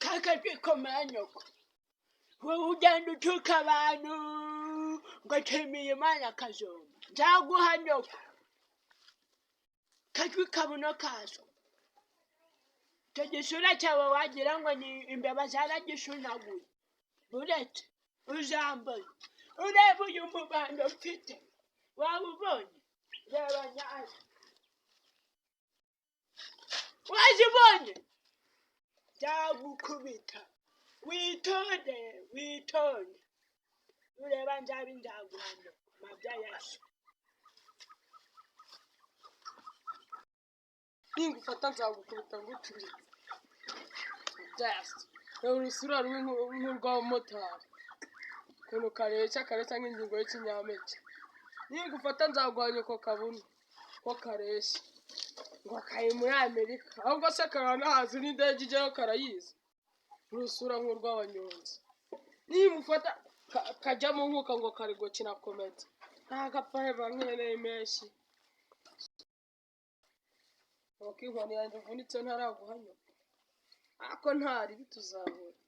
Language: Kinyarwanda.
Kakajwi komanyoko, wowe ugenda utuka abantu ngo nshimiye Imana kazomba, nzaguha nyoko. Kajwi kabuno kazo, icyo gisura cyawe wagira ngo ni imbeba zaragishunaguye. Buretse uzambaye ureba uyu mubando mfite, waba ubonye? Reba nyazo, wazibonye? Nzagukubita, witonde, witonde ureba nzabe nzaguha nyoko mabya yaso. Ningufata nzagukubita ngucuritse. Byasi. Reba urusura rubi nk'urw'abamotari. Ukuntu kareshya, kareshya nk'ingingo y'ikinyampeke. Ningufata nzaguha nyoko kabuno. Ko kareshya. Ngo kari muri Amerika. Ahubwo se karanahazi n'indege ijyayo karayizi. Urusura nk'urw'abanyonzi. Nimufata kajya mu nkuka ngo kari gukina komedi. Ntagapfa heba nk'ihene y'impeshyi. Nuko inkoni yanjye ivunitse ntaraguha nyoko. Ariko ntaribi tuzahura.